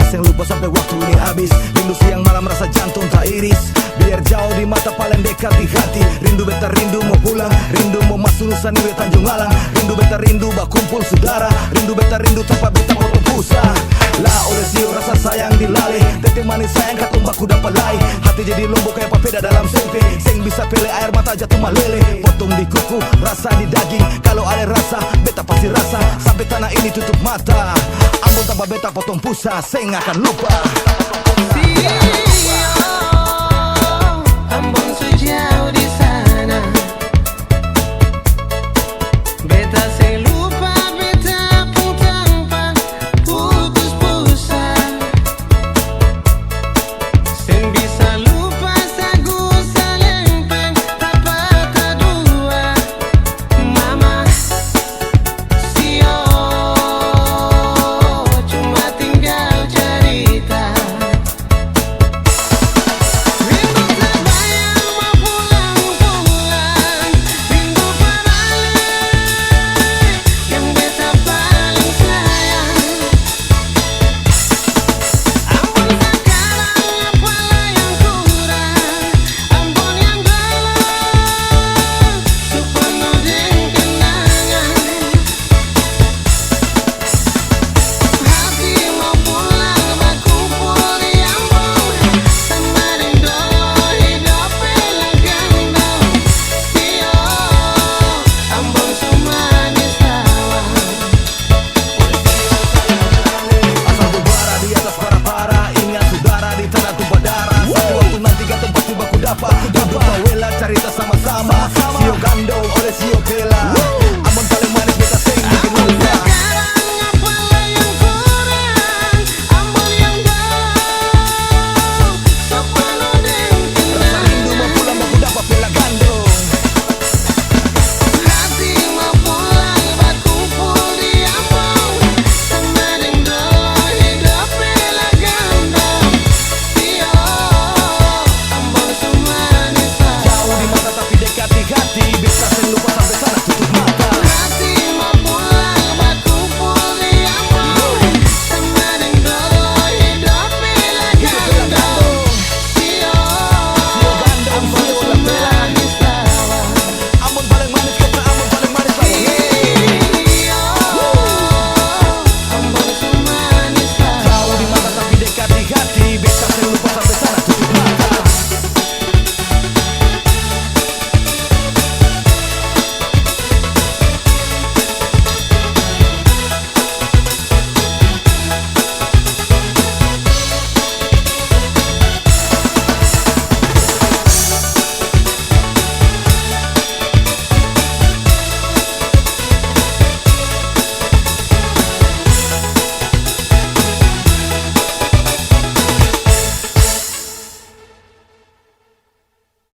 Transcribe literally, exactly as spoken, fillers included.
Seng lupa sampe waktu ini abis. Rindu siang malam rasa jantung tairis. Biar jauh di mata paleng dekat di hati. Rindu beta rindu mo pulang. Rindu mo masu Nusa Indah Tanjung Alang. Rindu beta rindu bakumpul sudara. Rindu beta rindu tampa beta potong pusa. La oleh sio rasa sayang di lale. Tete manis sayang katong baku dapa lai. Hati jadi lombo kaya papeda dalam sempe. Seng bisa pele aer mata jatuh malele. Potong di kuku rasa di daging. Kalo ale rasa beta pasti rasa. Sampe tanah ini tutup mata. Ambon tampa beta potong pusa. Seng akan lupa. Sio, Ambon su jauh di